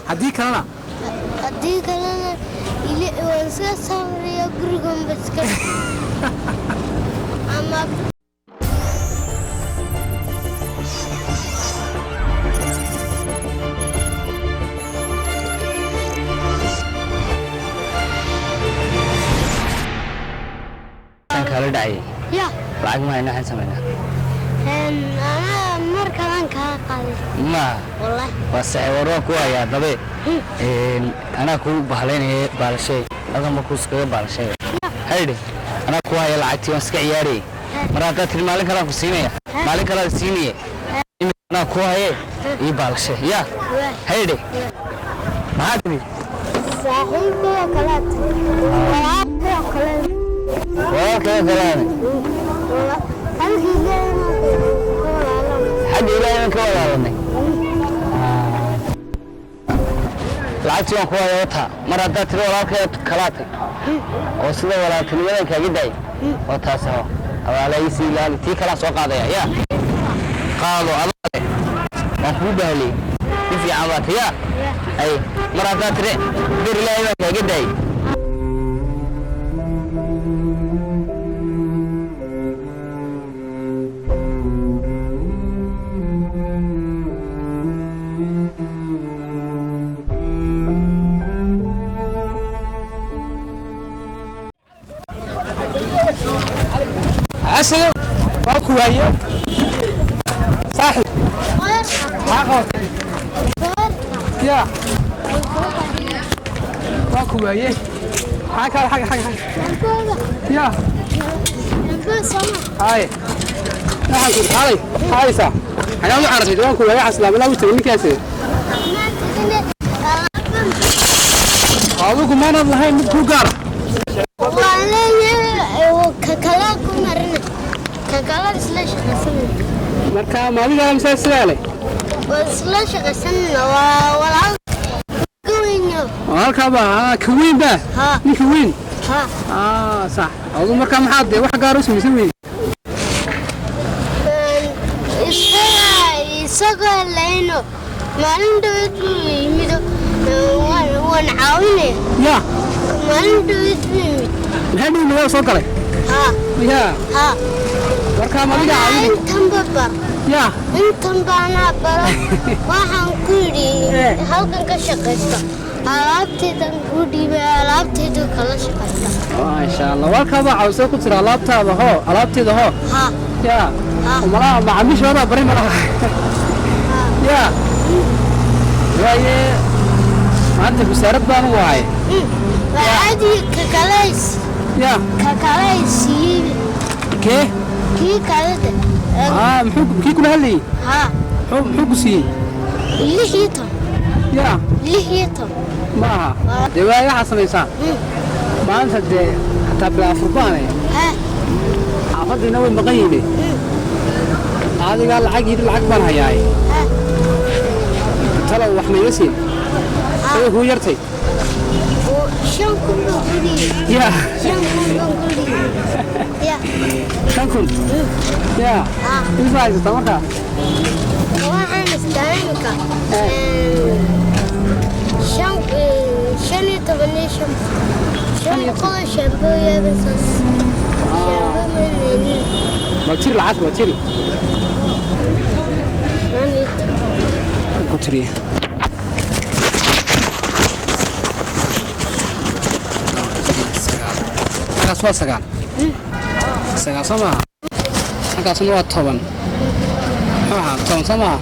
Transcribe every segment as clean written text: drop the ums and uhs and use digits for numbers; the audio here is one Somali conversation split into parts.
Haddii kalena? Haddii kalena waan iska samriya, guriganba iska ama. Aan kaala dhacayay. Ya. Lacag ma hayno, waxaan samaynaa? Anaa mar kalaan kaa qaaday. Ma? Wallahi. Waa saxe, war waan ku hayaa dabe. Anaa kuu bahalaynaya baalashay, halkan ma kuuskaga baalashay haydhe. Anaa ku haya lacagtii, waan iska ciyaarayay. Mar haddaad tiri maalin kalaan ku siinaya, maalin kalaan siinaya, imika anaa ku haye, ii baalashay ya. Haydhe, maxaa tiri? Saaxiibkayoo kalaad, walaalkayoo kale. Walaalkaga kalaane. Halkii ka walaalana. Xagga Ilaahay baan ka walaalanay. Lacagtii waan ku haya wataa. Mar haddaad tiri walaalkay kalaatay oo sida walaaltinimadan kaaga daayay, waa taas aho abaalahiisi ilaali. Tii kalaan soo qaadaya ya, qaado adaa leh, waan kugu bahaliyey, si fiican baa ta ya. Ay, mar haddaad tiri bir Ilaahay baan kaaga daayay. Asal waa ku waaye, saaxib. Maxaa qabatay ya? Waa ku waaye, maxaa kaala xagga xagga xagga ya? Haye, waxaan ku xalay haysa xagaa u carartay? Waan ku waaye, xaslaam ilaa u tagay ninkaasi. Adigu maanaad lahayn mid ku gaara? Waan leeyahay, kakala ku marina, kakala isla shaqaysanayna. Marka maadigaa mise sidaa leh? Waa isla shaqaysanayna, waa walaal ka weyno. Halkaa baa ka weyn baa. Ha. Ninka weyn. Ha. Ah, sax. Adigu markaa maxaad dee wax gaar u samaysan weyne? Isaga isagoo layno maalin dhaweyd buu yimido, waan caawinaya. Ya. Maalin dhaweyd buu yimid. Maxaa dhow magaa soo galay? Ha. Ya. Ha. Markaa madiga anaa caawinay? Intanba bar. Ya. Intan baanaa baro. Waxaan ku yidhi halkan ka shaqaysta, alaabtaydan kuu dhiibay, alaabtaydu kala shaqaysta. Maasha Allah, walkaa baa cawsay ku tira alaabtaada hoo, alaabteeda hoo. Ha. Ya. Ha. Malaha macaamiishoodaa bari malaha ya. Waaye maanta wasaarad baan u wahay. Waa caadi, kakalays. Ya. Kakalay siiyey. Kee? Kii kalede. Ah, muxuu kii kula hadlayay? Ha. Muxuu ku siiyey? 16. Ya. 16. Maaha dee, waay waxaad samaysaa maanta dee hataa bilaa furbaane. Ha. Xaafadiina way maqan yihiin. Adigaa lacag yidhi, lacag baan hayaay. Ha. Talow wax mayga siin way kuu yartay. 5,000 baan ku dhiibay. Ya. 5,000 baan ku dhiibay ya. 5,000 ya? Ha. Imisa haysataa markaa? Waxaan istaa imika 15 iyo 500 oo shampoo yaabasaas shampoo manaynin. Waa tiri lacag, waa tiri. 15. Ku tiriye. Halkaas waa 9 9 soo maaha? Halkaasna waa 10, muxuu ahaa, 10 soo maaha?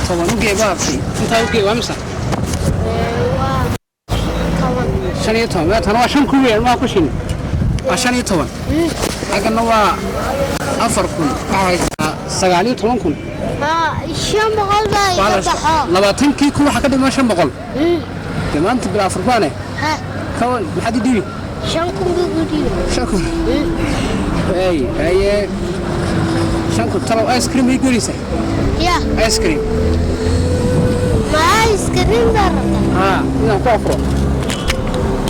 10 ugee baabkii intaa ugee waa misa? Waa 10. 15 tan waa 5,000 weyn, maa ku shin, waa 15. Xaggana waa 4,000, waxaa haysataa 19,000. Haa, 500 baa iga baxo. 20-kii kun waxaa ka dhiman 500. Dee maanta bilaa furbaane. Ha. Kawan maxaad i dhiibi? 5,000 buu ku dhiibay. 5,000 ay haye, 5,000 talow ice cream ii gelaysa? Ya. Ice cream. Maxaa iskarin baa rabtaa? Haa, inaan ku afuro.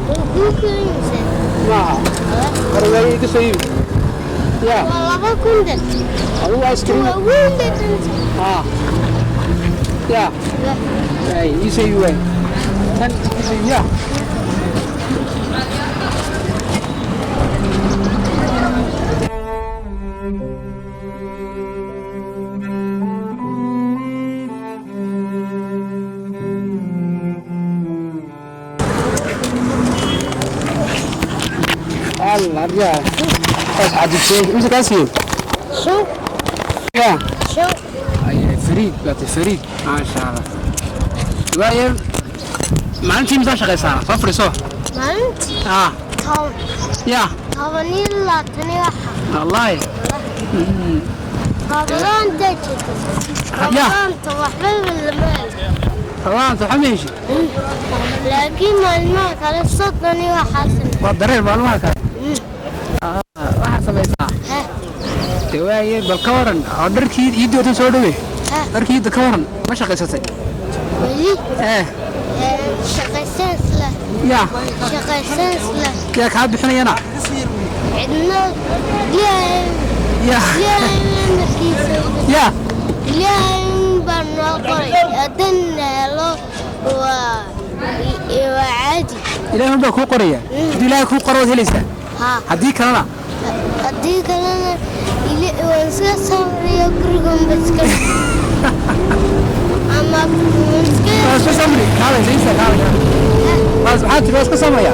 Wuu kuu keenaysaa. Maaha, hore waaye iga soo iibi ya. Waa 2,000 dad. Adigu ice cream. Waa weyn dadanta. Haa ya. Ay, ii soo iibi waay. Tan ii soo iibi yaa. Allah ya. Taas xajibseen. Mise kaas yihiin? Shan. Ya. Shan. Ay, fariid baatay, fariid. Maasha Allah. Waaye maalintii misaa shaqaysaa? Soo fadhiiso. Maalintii Ah, 10. Ya. 10 iyo 20 iyo waxa. Wallahi. Rabadaanta jirta. Ya. Rabadaanta waxba lama helo. Rabadaanta waxba ma heshid. Laakiin maalmaha kale 30 iyo waxaas. Waa dareer maalmaha kale. Ah, waxaa samaysaa. Heh. Dee waaye bal ka waran oo dharkii iidii watan soo dhawey. Heh. Dharkii iidda ka waran ma shaqaysatay? Weli. Eh, Shaqaysan isla. Ya. Shaqaysan isla. Yaa kaa bixinayana? Cidna Ilaahay. Ya. Ilaahay markiisa. Ya. Ilaahay baa noo qoray. Haddaan helo waa caadi. Ilaahay baa kuu qoraya. Haddii Ilaahay kuu qoro waad helaysaa. Haa. Haddii kalena Haddii kalena waan iska samriya, gurigan ba iska ama waan iska waa iska samri. Kaalay, saysa kaalay. Waa maxaa tiri, waa iska samraya?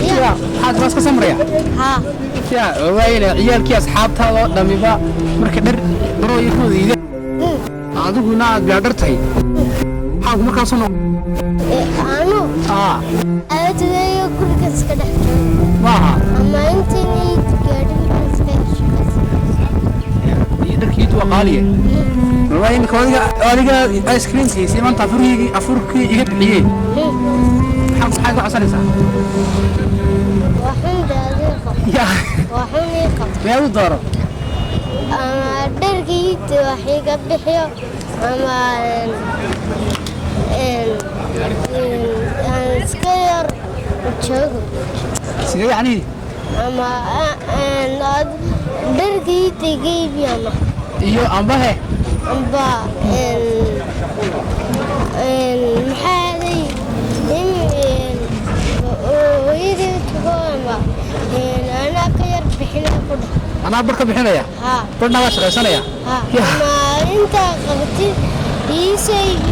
Ya. Ya, maxaa tiri, waa iska samraya? Haa. Ya, waayna ciyaalkii asxaabtaada oo dhamiba marka dhar barooyinkooda iida adiguna aad bilaa dhar tahay, maxaa markaa soo noqon? Anu Ah, aadagayo guriga iska dhex joogo. Maaha. Ama intan iid gaadhin baan iska shaqaysan. Iyo dharkii iiddu waa qaaliye. Waa imika adiga ice creamkiisii maanta afurkii iga bixiyey. Maxaa iga codsanaysaa? Waxun daadii qab. Ya. Waxun ii qab. Meel u dooro. Ama dharka iidda wax iga bixiyo ama aan iska yar joogo. Sidee yacni? Ama dharka iidda iga iibi ama Iyo ambahe. Amba maxaa ahaday in hooyadii tago ama anaa ka yar bixinaya ku dheh. Anaa bar ka bixinaya. Haa. Barna waa shaqaysanaya. Haa. Ya. Ama intaa qabatid iisoo iibi.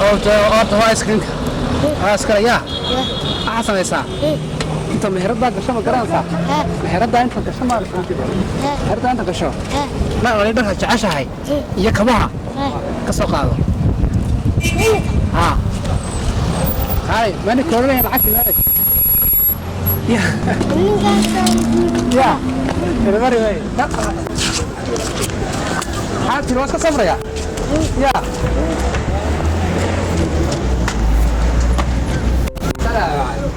Oo waa ice creamka. Waa iskale yaa. Maxaa samaysaa? Inta meheraddaa gasho ma garanaysaa? Haa. Meheraddaa inta gasho ma Haa. meheraddaa inta gasho. Haa. Ma wali dharka jeceshahay iyo kabaha ka soo qaado. Haa. Hay, mani kooranaya lacagta maalay. Ya. Ninkaasaan. Ya. Mari way. Maxaa tiri, waa iska samraya? Ya. Salaam calaykum.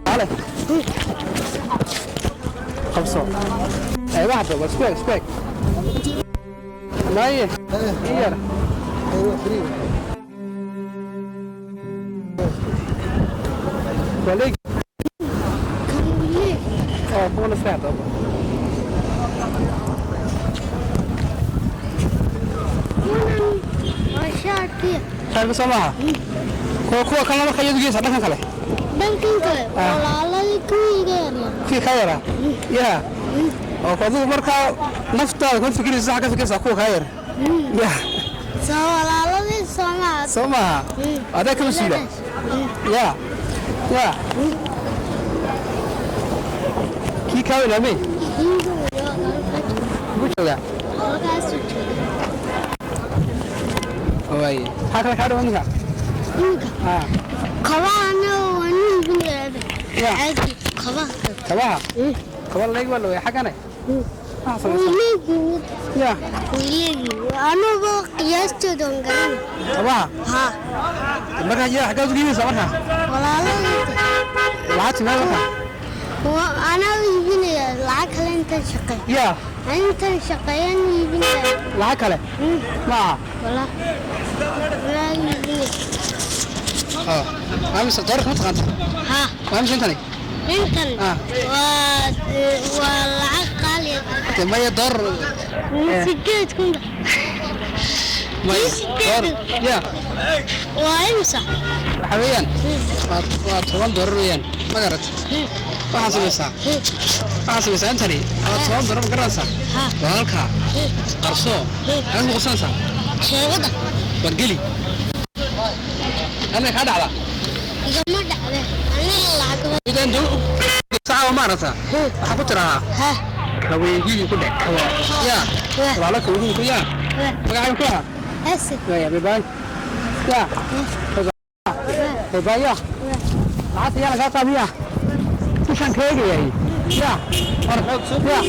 Kaalay. Qabso. Ay, waxda, waa isku eg, isku eg. Maaye. Iyar. Waa leeg. Oo, kuwana iska hadda. Waa shaarkiya. Shaarka soo maaha? Kuwa kalena marka iyadu geysa dhankan kale. Dhankan kale walaaladii kuwiiga yaryar. Kuwii kaa yaraa? Ya. Oo adigu markaa naftaada kuma fikiraysa, waxaa ka fikiraysaa kuwa kaa yar. Ya. Soo walaaladii soomaa. Soo maaha? Adaa ka masuula. Ya. Ya. Kii kaa weynaa? Muxuu joogaa? Halkaasuu jooga. Waaye. Maxaa kale kaa dhiman ninka? Iminka Ah. kabahana waa nin bini'aadam. Ya. Caadi kabaha. Kabaha? Kaba leeg baa la waaya xaggane. Maxaa samaysaa? Wiiligii. Ya. Wiiligii anugu qiyaastooda waan garanay. Kabaha? Haa. Markaa yaa xaggaad u dhiibaysaa markaa? Walaaladii. Lacag timee markaa? Anaa iibinaya lacag kale intaan shaqeey. Ya. Intaan shaqeeyaan iibinaya. Lacag kale? Maaha. Walaa iibinaya. Ha, waa mise doolarka ma taqaanta? Haa. Waa mise intani? Intan Ah. waa lacag qaali ah. Dee maya, doolar. 8,000. Maya. Sideed. Doolar ya. Waa imisa? Waxa weeyaan waa $10 weeyaan, ma garat? Waxaa samaysaa, waxaa samaysaa, intani waa $10, ma garanaysaa? Ha. Walaalkaa qarsoo, maxaad ku qarsanaysaa? Sheegada. War geli, aniga kaa dhacda. Igama dhacde aniga lacag. Midaan dul saawa, ma aragtaa? Waxaa ku tirahaa Ha. kaweegigii ku dhec kawa ya. Walaalo, kaweegigii ku ya. Magacay ku ahaa? Asad. Ya, bye bye ya, bye bye ya. Lacagta yaa lagaa qaadiya, dushaan ka eegayay ya. War ya.